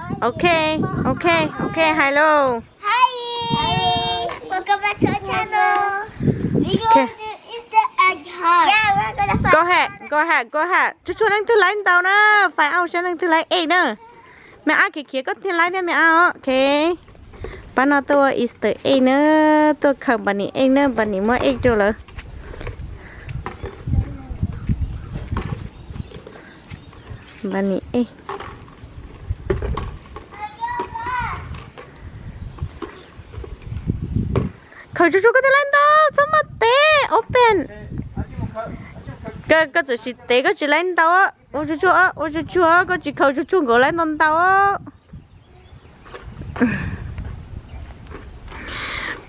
Ok, ok, ok, hais lauj. Hi, welcome back to our channel. We gonna do Easter egg hunt. Yeah, we're gonna find Go ahead, go ahead, go ahead. Tsuag tsuag leej twg laib ntau na, fais au saib leej twg laib egg na. Me ab khiav khiav koj thiaj laib thiab me ab os. Ok. Pab no tuaj ua Easter egg na, tuaj khaws Bunny egg na, Bunny muab egg rau lawm. Bunny egg. Khaws tsuag tsuag koj thiaj laib ntau, txhob muaj tev, open. Koj txawm tsis tev koj tsis laib ntau. Ua tsuag tsuag, ua tsuag tsuag, koj tsis khaws tsuag tsuag nkaus laib ntau ntau.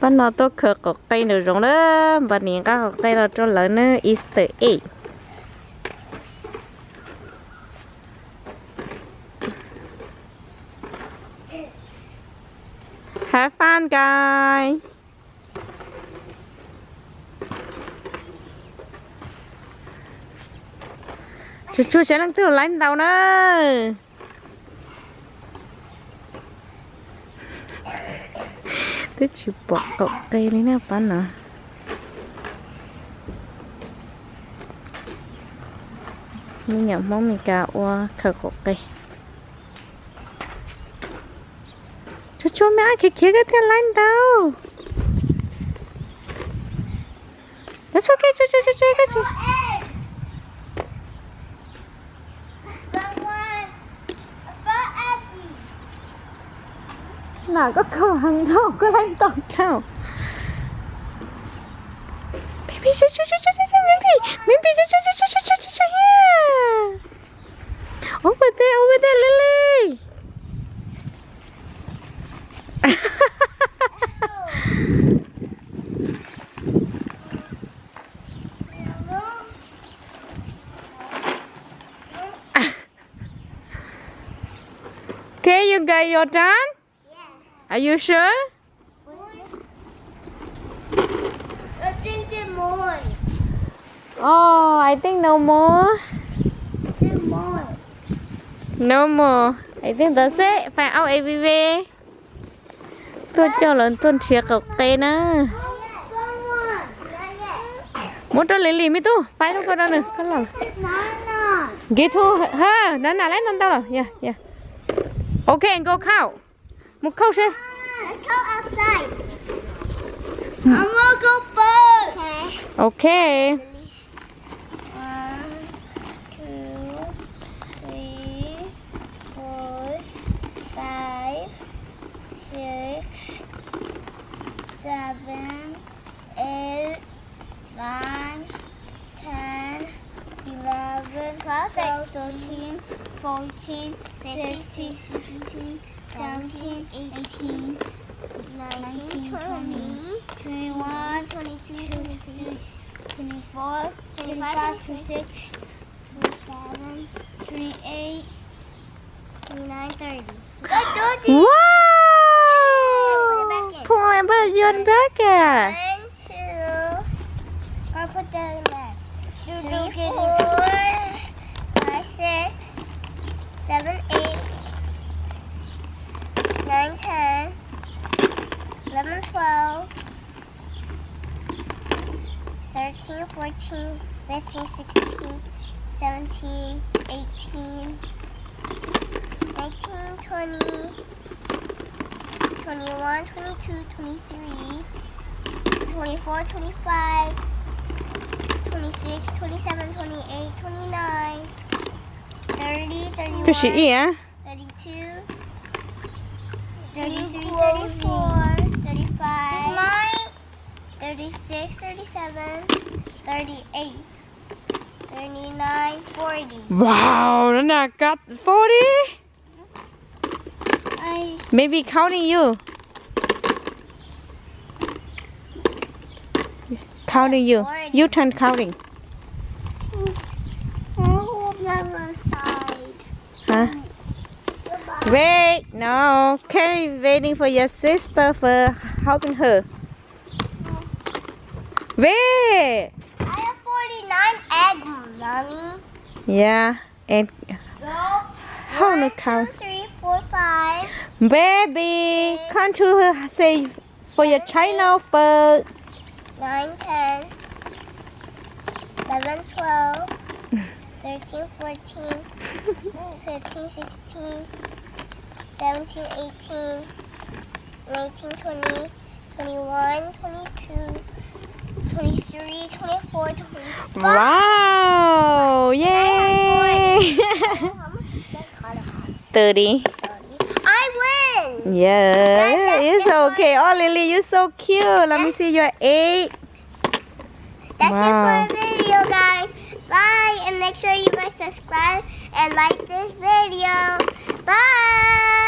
Pab no tuaj khaws qaum qe nraum zoov na, Bunny nqa qaum qe los rau lawv na, Easter egg. Have fun, guys. Tsuag tsuag saib leej twg laib ntau na. Twb tsis pom qaum qe li na pab no. Me nyuam Hmoob Meskas ua khaws qaum qe. Tsuag tsuag me ab khiav khiav koj thiaj laib ntau. Tsuag tsuag, tsuag tsuag, tsuag tsuag, koj tsis Nam koj khaws heev dhau koj laib ntau dhau. Baby, baby, baby, baby, baby, yeah. Over there, over there, Lily. Okay, you got your done? Are you sure? I think there's more. Oh, I think no more. There's more. No more. I think that's it. Find out everywhere. Tuaj coj lawv tuaj nrhiav qaum qe na. Muab rau Lily me tub, faib rau koj rau nws, koj loj. Give to her, na na, laib ntau ntau lawm. Yeah, yeah. Okay, go count. Mus count seb. Let's go outside. I'm gonna go first. Okay. One, two, three, four, five, six, seven, eight, nine, ten, eleven, twelve, thirteen, fourteen, fifteen, sixteen, seventeen, eighteen, nineteen, twenty, twenty-one, twenty-two, twenty-three, twenty-four, twenty-five, twenty-six, twenty-seven, twenty-eight, twenty-nine, thirty. Wow! Put it back in. Put it back in. One, two. I'll put that in back. Three, four, five, six, seven, eight, nine, ten, eleven, twelve, thirteen, fourteen, fifteen, sixteen, seventeen, eighteen, nineteen, twenty, twenty-one, twenty-two, twenty-three, twenty-four, twenty-five, twenty-six, twenty-seven, twenty-eight, twenty-nine, thirty, thirty-one, thirty-two, thirty-three, thirty-four, thirty-five, thirty-six, thirty-seven, thirty-eight, thirty-nine, forty. Wow, Nana got forty? I Maybe counting you. Counting you. Forty. You turn counting. I'll hold by my side. Huh? Wait, no. Kelly waiting for your sister for helping her. Wait. I have forty-nine eggs, Mommy. Yeah, and Go. How many One, count? Two, three, four, five. Baby, come to say for your channel first. Nine, ten, eleven, twelve, thirteen, fourteen, fifteen, sixteen, seventeen, eighteen, nineteen, twenty, twenty-one, twenty-two, twenty-three, twenty-four, twenty-five. Wow, yay. Thirty. I win. Yeah, it's okay. Oh, Lily, you're so cute. Let me see your eight. That's it for the video, guys. Bye, and make sure you guys subscribe and like this video. Bye.